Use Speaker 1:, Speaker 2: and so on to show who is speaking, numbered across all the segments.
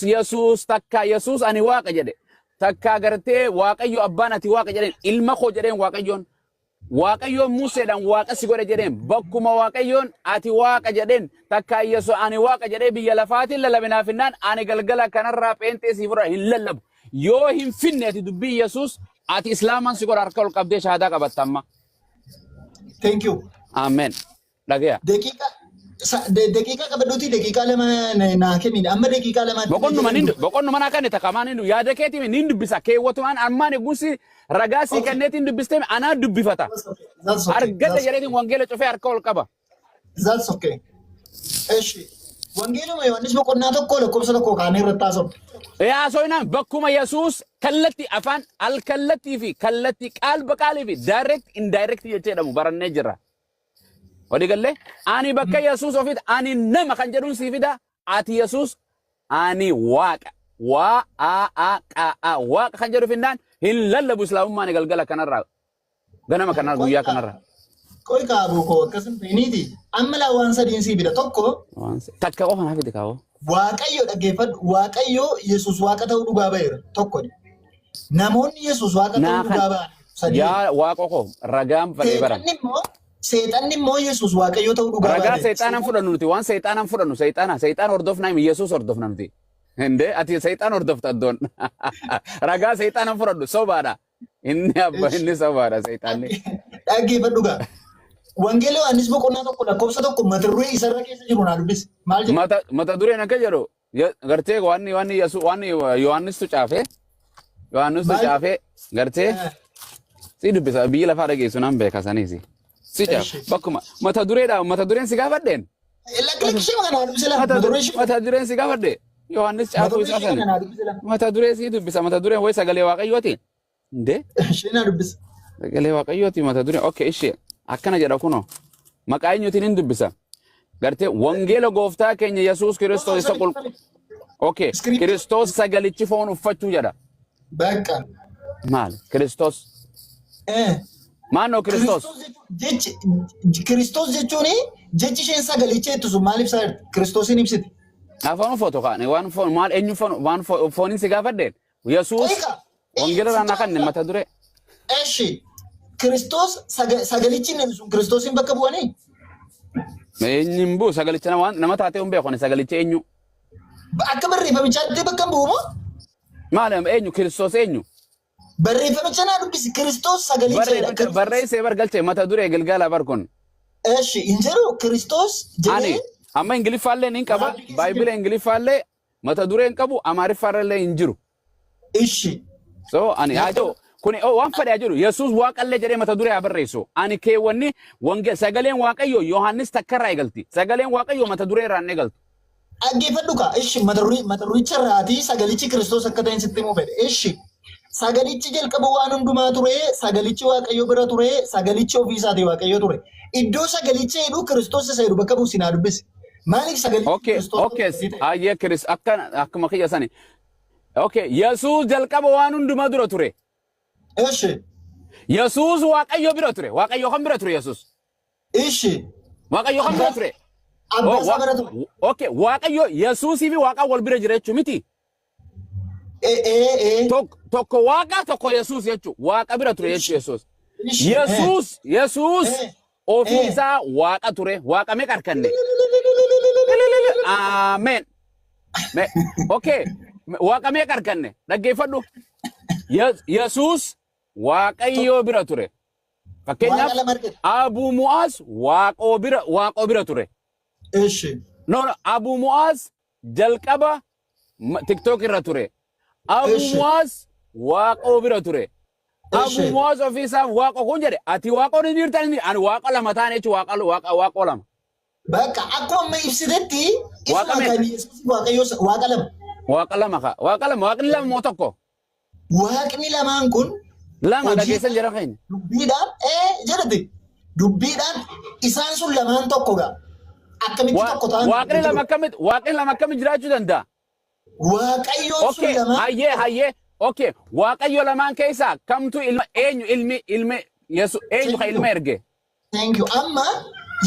Speaker 1: Yesuus, Yesuus takka Yesuus ani Waaqa jedhe. Takka gartee Waaqayyo abbaan ati Waaqa jedheen, ilma koo jedheen Waaqayyoon. Waaqayyoon Museedhaan Waaqa si godhe jedheen. Bakkuma Waaqayyoon ati Waaqa jedheen, takka Yesuus ani Waaqa jedhee biyya lafaatiin lallabinaaf hinnaan, ani galgala kanarraa pheenxee sii fudhadha, hin lallabu. Yoo hin finne ati dubbii Yesuus, ati Islaamaan si godha, harka ol qabdee shahaadaa qabatta amma.
Speaker 2: Thank you.
Speaker 1: Ameen. Dhagaya.
Speaker 2: Daqiiqaa daqiiqaa qabadhuutii daqiiqaa 2 naa kenni. Amma daqiiqaa 2tti na
Speaker 1: Boqonnuma
Speaker 2: jala
Speaker 1: nin
Speaker 2: dubbata.
Speaker 1: Boqonnuma naa kanne takka nin yaada keetii nin dubbisa, keewwatumaan ammaan eegumsi ragaa sii kenneetiin dubbistee anaa dubbifata.
Speaker 2: That's okay. That's okay.
Speaker 1: Argadha
Speaker 2: That's
Speaker 1: jedheetiin wangeela cufee harka ol qaba.
Speaker 2: That's okay. Eshi. Wangeeluma Yohaannis boqonnaa 1 lakkoofsa 1 kaanee irratti haasofne.
Speaker 1: Yaasoinaan bakkuma Yesuus kallatti afaan alkallattii fi kallattii qaal baqaalii fi direct indirect jechee jedhamu barannee jirra. Walii gallee, ani bakka Yesuus ofitti ani nama kan jedhuun sii fida, ati Yesuus ani Waaqa, waa a a qa a Waaqa kan jedhu finnaan hin lallabu Islaamummaan galgala kanarraa, ganama kanarraa, guyyaa kanarraa.
Speaker 2: Qoy kaabuu koo, akkas hin ta'iniiti. Amma laa, waan sadiin sii fida. Tokko,
Speaker 1: Takka qofa naa fide kaawoo.
Speaker 2: Waaqayyo, dhaggeeffadhu, Waaqayyo Yesuus Waaqa ta'uu dhugaa ba'eera. Tokko. Namoonni Yesuus Waaqa ta'uu
Speaker 1: Naa kan
Speaker 2: dhugaa ba'an sadii.
Speaker 1: Yaa Waaqa koo, ragaan fadhee baran.
Speaker 2: Seexanni immoo Yesuus Waaqayyo ta'uu dhugaa
Speaker 1: Ragaa
Speaker 2: baateera.
Speaker 1: seexaanan fudhannu nuti, waan seexaanan fudhannu, seexaana hordofnaa himi, Yesuus hordofna nuti. Hindee ati seexaan hordofta addoon. Ragaa seexaanan fudhadhu, sobaadha. Inni abba inni sobaadha seexaanni.
Speaker 2: Dhaggeeffadhu gaa. Wangeela Yohaannis boqonnaa 1 lakkoofsa 1 mata duree isarra keessa jiru naa dubbisi. Maal jedha?
Speaker 1: Mata dureen akka jedhu gartee wanni Yesuus, wanni Yohaannistu caafe, Yohaannistu
Speaker 2: Maal?
Speaker 1: caafe gartee si dubbisa, biyyi lafaa dhageessu nan beeka saniisi. Si caafe bakkuma mata dureedha, mata dureen si gaafadheen.
Speaker 2: Lakki, ishee kana naa dubbisi laa.
Speaker 1: Mata
Speaker 2: Mata duree ishee
Speaker 1: mata dureen si gaafadhe Yohaannis
Speaker 2: mata
Speaker 1: caafuu
Speaker 2: duree
Speaker 1: isaa
Speaker 2: ishee
Speaker 1: sani.
Speaker 2: kana naa dubbisi laa.
Speaker 1: Mata duree si dubbisa, mata dureen wayi sagalee Waaqayyooti. Indee
Speaker 2: Ishee naa dubbisi.
Speaker 1: Sagalee Waaqayyooti mata dureen. Okay, ishee akkana jedha kunoo. Maqaa eenyuutiin hin dubbisa? Gartee wangeela gooftaa keenya Yesuus Kiristoos isa qulqulluu. Okay, Kiristoos sagalichi foon uffachuu jedha.
Speaker 2: Bakka.
Speaker 1: Maal? Kiristoos. Maannoo Kiristoos?
Speaker 2: Jechi Kiristoos jechuun, jechi isheen sagalicha jettu sun maal ibsaa jirti? Kiristoosiin ibsiti.
Speaker 1: Afaan foto kaane waan foon maal, eenyu foon, waan fooniin si gaafadheen. Yesuus
Speaker 2: Qoyika.
Speaker 1: wangeela irraa naa kanne mata duree.
Speaker 2: Eshi. Kiristoos sagalichi inni sun Kiristoosiin bakka bu'anii?
Speaker 1: Eenyu hin bu'u sagalicha, nama waan nama taatee hin beeku ani, sagalicha eenyu?
Speaker 2: Akka barreeffamichaatti bakka hin bu'u moo?
Speaker 1: Maal, eenyu Kiristoos, eenyu?
Speaker 2: Barreeffamicha naa dubbisi. Kiristoos sagalicha jedha.
Speaker 1: Barreeffamicha barreessee bar galchee mata duree gilgaala bar kun.
Speaker 2: Eshi, hin jedhu Kiristoos
Speaker 1: Ani
Speaker 2: jedhee
Speaker 1: amma Ingiliffaallee nin qaba.
Speaker 2: Waraabbii keessa
Speaker 1: Baayibila
Speaker 2: jiru.
Speaker 1: Ingiliffaallee mata duree hin qabu, Amaariffaarrallee hin jiru.
Speaker 2: Ishi.
Speaker 1: So ani haa ta'u kuni, oh, waan fedhe haa jedhu, Yesuus Waaqallee jedhee mata duree haa barreessu. Ani keewwanni wange sagaleen Waaqayyoo Yohaannis takkarraa eegalti. Sagaleen Waaqayyoo mata duree irraa hin eegaltu.
Speaker 2: Dhaggeeffadhu kaa. Ishi, mata duricha irraatii sagalichi Kiristoos akka ta'e sitti himuu fedhe. Ishi. Sagalichi jalqaba waan hundumaa ture, sagalichi Waaqayyo bira ture, sagalichi ofii isaatii Waaqayyo ture. Iddoo sagalichi jedhu Kiristoos isa jedhu bakka buusi naa dubbisi. Maaliif sagalichi Kiristoos
Speaker 1: Okay, hayyee, Kiris akka akkuma kiyya sani. Okay, Yesuus jalqaba waan hundumaa dura ture.
Speaker 2: Ishi.
Speaker 1: Yesuus Waaqayyo bira ture. Waaqayyo kan bira ture Yesuus.
Speaker 2: Ishi.
Speaker 1: Waaqayyo kan bira ture.
Speaker 2: Abbaa
Speaker 1: Oh,
Speaker 2: isaa bira ture.
Speaker 1: Okay, Waaqayyo Yesuusii fi Waaqa wal bira jira jechuu miti.
Speaker 2: Ee ee ee.
Speaker 1: Tokko Waaqa, tokko Yesuus jechuu. Waaqa bira ture jechuu Yesuus.
Speaker 2: Ishi.
Speaker 1: Yesuus ofii isaa Waaqa ture. Waaqa meeqa arganne? Ameen. Okay, Waaqa meeqa arganne? Dhaggeeffadhu. Yesuus Waaqayyoo bira ture. Fakkeenyaaf
Speaker 2: Waaqa lama argate.
Speaker 1: Abuu Mu'aaz Waaqoo bira ture.
Speaker 2: Ishi.
Speaker 1: No, Abuu Mu'aaz jalqaba TikTok irra ture. Abuu Mu'aaz Waaqoo bira ture. Abuu Mu'aaz ofii isaa Waaqa kun jedhe, ati Waaqoo ni jirta, inni ani Waaqa lama taane jechuun Waaqa Waaqa Waaqoo lama.
Speaker 2: Bakka akkuma amma ibsitetti
Speaker 1: Waaqa
Speaker 2: isuma
Speaker 1: meeqa?
Speaker 2: kan Yesuus Waaqayyo Waaqa lama.
Speaker 1: Waaqa lama ka. Waaqa lama, Waaqni lama moo tokko?
Speaker 2: Waaqni lamaan kun
Speaker 1: Lama
Speaker 2: hojii
Speaker 1: dhageessan jara keenya.
Speaker 2: Dubbiidhaan jedhate, dubbiidhaan isaan sun lamaan tokko gaa. Akkamitti tokko ta'an?
Speaker 1: Waaqni lama akkamitti jiraachuu danda'a?
Speaker 2: Waaqayyoon sun lamaan
Speaker 1: Hayyee, hayyee, okay, Waaqayyo lamaan keessaa kamtu ilma, eenyu ilmi Yesu, eenyu ka ilma erge?
Speaker 2: Thank you. Amma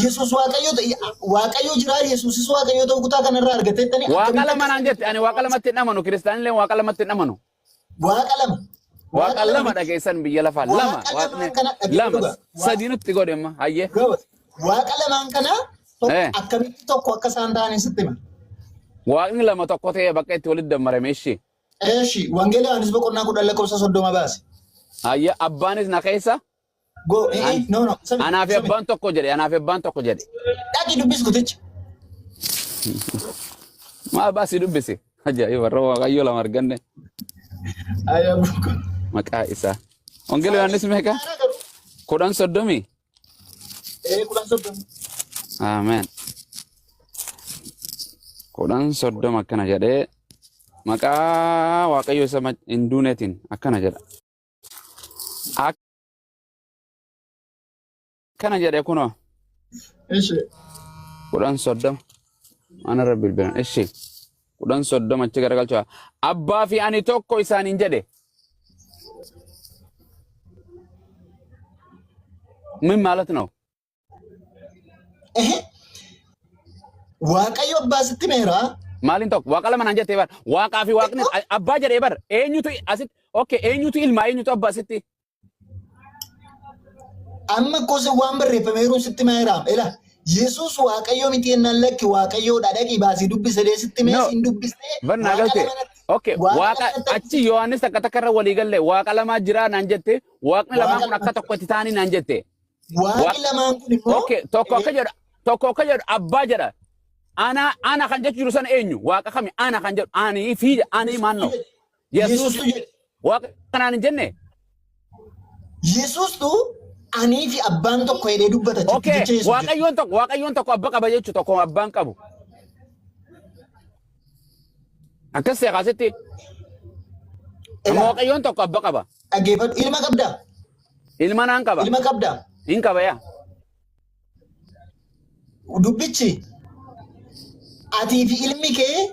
Speaker 2: Yesuus Waaqayyo ta'e, Waaqayyo jira, Yesuusis Waaqayyo ta'uu kutaa kanarraa argateettanii
Speaker 1: Waaqa
Speaker 2: akkamitti
Speaker 1: lama naan jette, ani waaqa lamatti hin amanu, kiristaanillee waaqa lamatti hin amanu.
Speaker 2: Waaqa lama.
Speaker 1: Waaqa lama dhageessan biyya lafaa lama
Speaker 2: Waaqa
Speaker 1: waaqni
Speaker 2: lamaan kana dhaggeeffadhu
Speaker 1: lama
Speaker 2: dhugaa.
Speaker 1: sadii nutti godhe amma hayyee.
Speaker 2: Gabas. Waaqa lamaan kana
Speaker 1: Eh.
Speaker 2: akkamitti tokko akka isaan ta'an sitti hima.
Speaker 1: Waaqni lama tokko ta'ee bakka itti walitti dammarame ishee.
Speaker 2: Eeshi, Wangeela Yohaannis boqonnaa 10 lakkoofsa 30 baase.
Speaker 1: Hayyee, abbaanis na keessa.
Speaker 2: Go, eh, eh, no, no, sami,
Speaker 1: Anaa fi
Speaker 2: sami.
Speaker 1: abbaan tokko jedhe, anaa fi abbaan tokko jedhe.
Speaker 2: Dhaqi dubbis kuticha.
Speaker 1: Maal baasii dubbisi? Ajaa'iba, warra Waaqayyo lama arganne
Speaker 2: Ayyaa buko.
Speaker 1: maqaa isaa. Wangeela Yohaannis meeqa? 10:30.
Speaker 2: Eh, 10:30.
Speaker 1: Ameen. 10:30 akkana jedhee, maqaa Waaqayyo isa hin duuneetiin akkana jedha. Akkana jedhe kunoo.
Speaker 2: Ishi.
Speaker 1: 10:30. Ana irra bilbilan. Ishi. 10:30 achi garagalchaa. Abbaa fi ani tokko isaaniin jedhe. ምን ማለት ነው?
Speaker 2: Ehe. Waaqayyo abbaa sitti meera.
Speaker 1: Maaliin tokko? Waaqa lama naan jettee bar. Waaqaa fi waaqni abbaa jedhee bar. Eenyutu asitti? Okay, eenyutu ilmaa, eenyutu abbaa asitti?
Speaker 2: Amma kosa waan barreeffameeruun sitti meera. Ela Yesuus Waaqayyo miti jennaan, lakki Waaqayyoodha, dhaqii baasii dubbise sitti mee
Speaker 1: No.
Speaker 2: siin dubbistee
Speaker 1: Bar naa
Speaker 2: waaqa
Speaker 1: galte.
Speaker 2: lama natti
Speaker 1: Okay,
Speaker 2: waaqa
Speaker 1: waaqa
Speaker 2: lama natti
Speaker 1: achi Yohaannis takka takka irra walii galle, waaqa lamaa jira naan jette, waaqni lamaan
Speaker 2: waaqa
Speaker 1: kun akka
Speaker 2: lama
Speaker 1: tokkotti ta'anii naan jette.
Speaker 2: Waaqni lamaan kun immoo
Speaker 1: Okay, tokko akka jedhu abbaa jedha. Ana kan jechu jiru sana eenyu? Waaqa kami? Ana kan jedhu ani fi ani maanno? Yesuus
Speaker 2: Yesuustu jedhe.
Speaker 1: Waaqa kanaan hin jenne.
Speaker 2: Yesuustu anii fi abbaan tokko jedhee dubbata jecha
Speaker 1: Okay,
Speaker 2: jecha Yesuus jedhe.
Speaker 1: Waaqayyoon tokko abba qaba jechu, tokko abbaan qabu. Akkas ta'e kaasitti. Amma
Speaker 2: Elaa
Speaker 1: Waaqayyoon tokko abba qaba.
Speaker 2: Dhaggeeffadhu, ilma qabdaa?
Speaker 1: Ilma naan qaba.
Speaker 2: Ilma qabdaa?
Speaker 1: Hin qaba yaa.
Speaker 2: Dubbichi atii fi ilmi kee,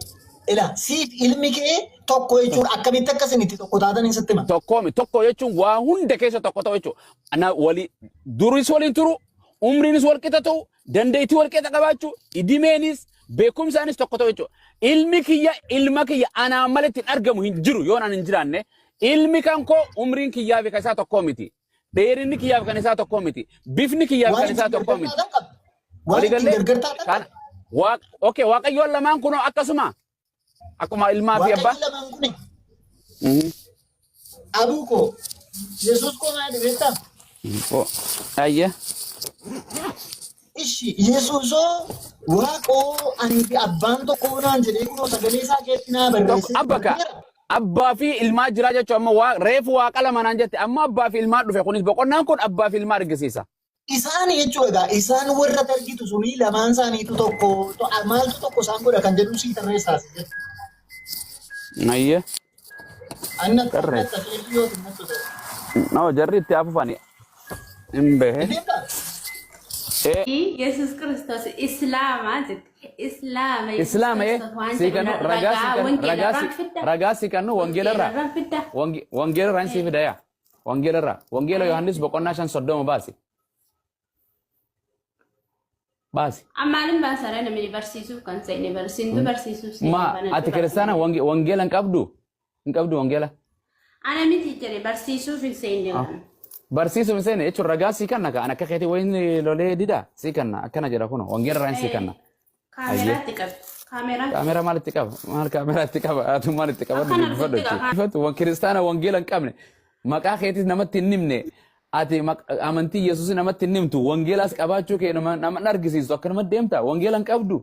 Speaker 2: ila siif ilmi kee tokko jechuudha. Akkamitti akka isin itti tokko taatan hin sitti hima.
Speaker 1: Tokkoomi, tokko jechuun waa hunda keessa tokko ta'u jechuudha. Ana wali duris waliin turu, umriinis wal qixa ta'u, dandeettii wal qixa qabaachuu, idimeenis beekumsaanis tokko ta'u jechuudha. Ilmi kiyya ilma kiyya anaan maletti hin argamu, hin jiru yoon an hin jiraanne. Ilmi kan koo umriin kiyyaa fi kan isaa tokkoo miti. Dheerinni kiyyaa fi kan isaa tokkoo miti. Bifni kiyyaa fi
Speaker 2: Waan
Speaker 1: kan isaa
Speaker 2: ittiin
Speaker 1: tokkoo
Speaker 2: gargar
Speaker 1: miti.
Speaker 2: taatan qabda. Waan
Speaker 1: Walii
Speaker 2: ittiin
Speaker 1: gallee?
Speaker 2: gargar taatan
Speaker 1: Kan
Speaker 2: qabda.
Speaker 1: waaq okay, Waaqayyoon lamaan kunoo akkasuma akkuma ilmaa fi abbaa.
Speaker 2: Waaqayyo lamaan kuni abuu koo Yesuus koo maal beektaa?
Speaker 1: Oh, ayya.
Speaker 2: Ishi Yesuusoo waaqoo anii fi abbaan tokko naan jedhee kunoo sagalee isaa keetti naa
Speaker 1: Tokko
Speaker 2: barreessee
Speaker 1: abba ka
Speaker 2: barreera.
Speaker 1: abbaa fi ilmaa jira jechuun amma waa reefu waaqa lama naan jette, amma abbaa fi ilmaa dhufe, kunis boqonnaan kun abbaa fi ilmaa argisiisa.
Speaker 2: Isaan jechuudha egaa, isaan warra targitu sunii lamaan isaaniitu tokko, maaltu tokko isaan godha kan jedhu sii tarreessaas jedhu.
Speaker 1: Ayya.
Speaker 2: Anna
Speaker 1: Tarreessa.
Speaker 2: akka yoo natti ta'e.
Speaker 1: No, jarri itti afufani. Hin behe.
Speaker 2: Deemtaa?
Speaker 1: Eh,
Speaker 3: Yesus Kiristoos Islaama jette. Islaama Yesus
Speaker 1: Islaama ee
Speaker 3: Kiristoos waan
Speaker 1: sii
Speaker 3: jedhu
Speaker 1: kennu ragaa sii
Speaker 3: ragaa
Speaker 1: kennu
Speaker 3: wangeela
Speaker 1: ragaa
Speaker 3: irraan
Speaker 1: si
Speaker 3: fidda.
Speaker 1: ragaa sii kennu wangeela
Speaker 3: Wangeela
Speaker 1: irraa
Speaker 3: irraan fidda.
Speaker 1: Wangeela irraa sii fida yaa, wangeela irraa, wangeela Yohaannis boqonnaa 5:30 baasi, baasi.
Speaker 3: Ammaalin baasara, namni barsiisuuf kan seene barsiintu barsiisuuf seene
Speaker 1: Ma
Speaker 3: banadhu
Speaker 1: ati kiristaana
Speaker 3: barsiisuuf.
Speaker 1: Wangeela hin qabdu, hin qabdu wangeela.
Speaker 3: Ana miti jedhe, barsiisuuf hin seenne waan.
Speaker 1: Barsiisuuf hin seene jechuun ragaa sii kanna ka an akka keetii wayin lolee dida sii kanna, akkana jedha kuno, wangeela irraa sii kanna.
Speaker 3: Kaameraatti qabi. Kaameraa.
Speaker 1: Kaameraa maal itti qaba? Maal kaameraa itti qaba? Ati maal itti qabadhu
Speaker 3: Akkana
Speaker 1: dubbifadhu
Speaker 3: itti qaba.
Speaker 1: jechuudha. Wan kiristaana wangeela hin qabne, maqaa keetis namatti hin himne, ati amantii Yesuus namatti hin himtu, wangeelaas qabaachuu kee nama hin argisiistu, akkanuma deemta, wangeela hin qabdu.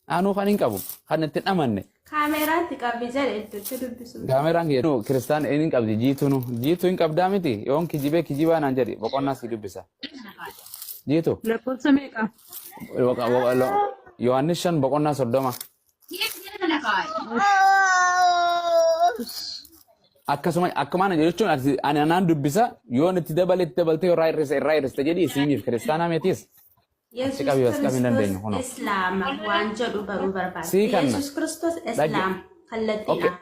Speaker 1: Anuu kan hin qabu kan itti hin amanne.
Speaker 3: Kaameraatti qabi jedhe iddootti dubbisu.
Speaker 1: Kaameraan kee kiristaana inni hin qabdi, jiituu nu jiituu hin qabdaa miti, yoon kijibee kijibaa naan jedhi, boqonnaa si dubbisa. Jiitu.
Speaker 4: Lakkoofsa meeqa?
Speaker 1: Yohaannis 5 boqonnaa 30. Akkasuma akkuma ana jechuun ani anaan dubbisa, yoon itti dabale itti dabaltee, irraa hir'ise irraa hir'iste jedhi siimiif kiristaanaa meetiis.
Speaker 3: Yesus
Speaker 1: Achi qabii, as qabii hin dandeenyu
Speaker 3: Kiristoos
Speaker 1: kunoo.
Speaker 3: Islaama waan jedhu baruu barbaada.
Speaker 1: Sii kanna.
Speaker 3: Yesus Kiristoos
Speaker 1: Dhagge.
Speaker 3: Islaama
Speaker 1: Okay.
Speaker 3: kallattiidhaan.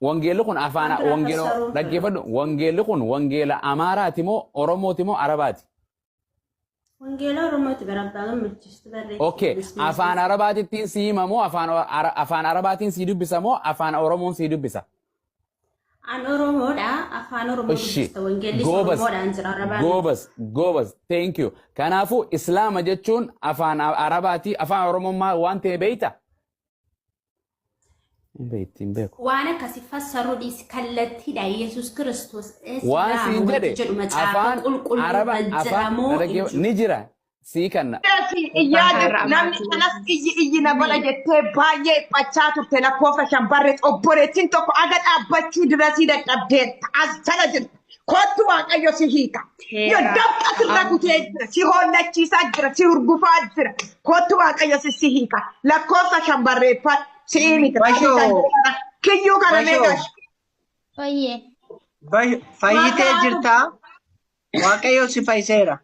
Speaker 1: Wangeelli kun afaan
Speaker 3: Waan biraa
Speaker 1: wangeela
Speaker 3: fassaruu hin fedhu.
Speaker 1: Dhaggeeffadhu, wangeelli kun wangeela Amaaraati moo Oromooti moo Arabaati?
Speaker 3: Wangeela Oromooti bara abbaa gammachiistu barreesse.
Speaker 1: Okay, afaan Arabaatittiin si hima moo afaan Arabaatiin si dubbisa moo afaan Oromoon si dubbisa?
Speaker 3: An Oromoodha. Afaan Oromoo
Speaker 1: Ishi.
Speaker 3: dubbista. Wangeellis
Speaker 1: Goobas.
Speaker 3: Oromoodhaan jira. Arabaan.
Speaker 1: Goobas, goobas. Thank you. Kanaafuu Islaama jechuun afaan Arabaatii, afaan Oromoon maal waan ta'e beeyta? Hin beekti, hin beeku.
Speaker 3: Waan akkasii fassaruu dhiisi kallattiidha. Yesuus Kiristoos
Speaker 1: Waan
Speaker 3: Islaama
Speaker 1: siin
Speaker 3: wanti
Speaker 1: jedhe
Speaker 3: jedhu macaafa
Speaker 1: afaan
Speaker 3: qulqulluu
Speaker 1: Araba
Speaker 3: irra
Speaker 1: afaan
Speaker 3: jedhamoo hin jiru.
Speaker 1: ni jira. Sii kanna.
Speaker 4: Iyyaa jirtu namni kanas iyyi iyyi na godha jettee baay'ee dhiphachaa turte lakkoofsa shan barreessa obboleettiin tokko aga dhaabbachuu dirasii dadhabdeetta as jala jirtu kottu waaqayyo si hiika. Yoo dafqa sirra kutee jira si hollachiisaa jira si hurgufaa jira kottu waaqayyo si si hiika lakkoofsa shan barreeffadhu si'ii miti.
Speaker 5: Bashoo.
Speaker 4: Kiyyuu kana
Speaker 5: Bashoo.
Speaker 4: meeqa?
Speaker 3: Fayyee.
Speaker 5: Fayyitee jirtaa? Waaqayyo si fayyiseera.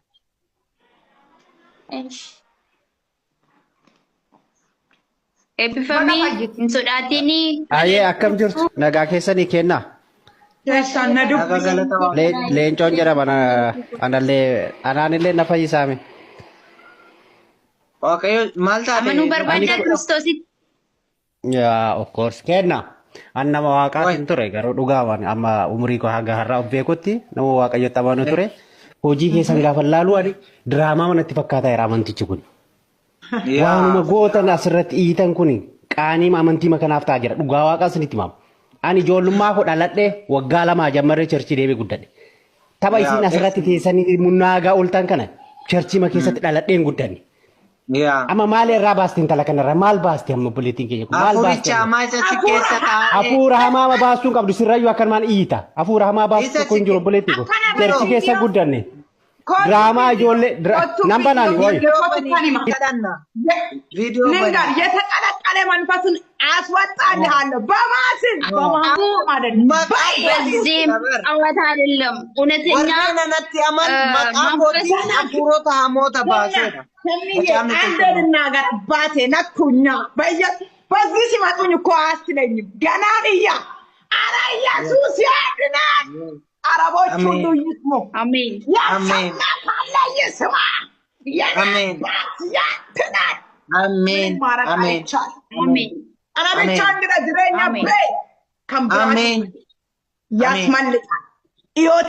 Speaker 6: Eebbifamii hin sodaatinii.
Speaker 7: Ayyee akkam jirtu nagaa keessanii kennaa.
Speaker 4: Keessaan na
Speaker 5: Naga
Speaker 4: dubbisi.
Speaker 5: galata Waaqayyo.
Speaker 7: Leencoon jedhama anallee anaanillee na fayyisaame.
Speaker 5: Waaqayyo maal taate?
Speaker 6: Amanuu barbaaddaa Kiristoositti.
Speaker 7: Yaa of course kenna. An nama waaqaatiin
Speaker 5: Wai.
Speaker 7: ture garuu dhugaa waan amma umurii koo hanga har'aa of beekutti nama waaqayyotti amanu ture. Hojii keessan gaafa laalu ani diraamaa manatti fakkaataa jira amantichi kun. Waanuma
Speaker 5: Yaa.
Speaker 7: gootan asirratti iyyitan kun qaanii amantii kanaaf ta'aa jira. Dhugaa waaqaa isinitti himamu. Ani ijoollummaa koo dhaladhee waggaa lamaa jammarree churchii deemee guddadhe. Tapha
Speaker 5: Yaa.
Speaker 7: isin asirratti teessanii munnaagaa ooltan kana churchii keessatti dhaladheen guddanne.
Speaker 5: Yaa.
Speaker 7: Amma maal irraa baaste intala kanarraa maal baaste amma obboleettiin keenya kun maal baaste
Speaker 5: Hafuuricha
Speaker 7: amma?
Speaker 5: hamaa isa si keessa taa'ee.
Speaker 7: Hafuura hamaa ma baastuu hin qabdu sirrayyuu akkanumaan iyyita. Hafuura hamaa baastuu
Speaker 5: Isa
Speaker 7: tokko hin
Speaker 5: si
Speaker 7: jiru obboleettii kun.
Speaker 4: Akkana
Speaker 7: Churchii keessa
Speaker 4: viidiyoo
Speaker 7: guddanne.
Speaker 4: kottu
Speaker 7: Diraamaa
Speaker 4: viidiyoo
Speaker 7: ijoollee
Speaker 4: kottu
Speaker 7: nan banaani
Speaker 4: viidiyoo
Speaker 7: wayi.
Speaker 4: viidiyoo kottu kan hima.
Speaker 5: kadhanna. Viidiyoo
Speaker 4: ልንገር
Speaker 5: bani.
Speaker 4: የተቀለቀለ መንፈስን አስወጣልሃለሁ። በማስን በማስም አይደለም
Speaker 5: Maqaa
Speaker 4: በኢየሱስ
Speaker 6: በዚህም
Speaker 5: dabar.
Speaker 6: ጨዋታ አይደለም። እውነተኛ
Speaker 5: Warreen anatti aman maqaa
Speaker 6: መንፈስ
Speaker 5: kootiin hafuurota hamoota
Speaker 4: ስሚዬ
Speaker 5: baaseera.
Speaker 4: ስሚዬ
Speaker 5: Macaafni
Speaker 4: አንዴ
Speaker 5: qulqulluun.
Speaker 4: ልናገር አባቴ ነኩኛ በዚህ ሲመጡኝ እኮ አያስችለኝም። ገና እያ አረ ኢየሱስ ያድናል። አረቦች ሁሉ
Speaker 5: Ameen.
Speaker 4: ይስሙ።
Speaker 6: አሜን።
Speaker 5: Ameen.
Speaker 4: ያልሰማ ካለ ይስማ። የኔ
Speaker 5: Ameen.
Speaker 4: አባት ያድናል። ምንም
Speaker 5: Ameen.
Speaker 4: ማድረግ
Speaker 5: Ameen.
Speaker 4: አይቻልም።
Speaker 6: አሜን።
Speaker 4: አረ ብቻ
Speaker 5: Ameen.
Speaker 4: እንግዲህ ጅሬኛ
Speaker 6: አሜን።
Speaker 4: ቤ ከንብራት
Speaker 5: Ameen. Ameen.
Speaker 4: ያስመልጣል። ሕይወት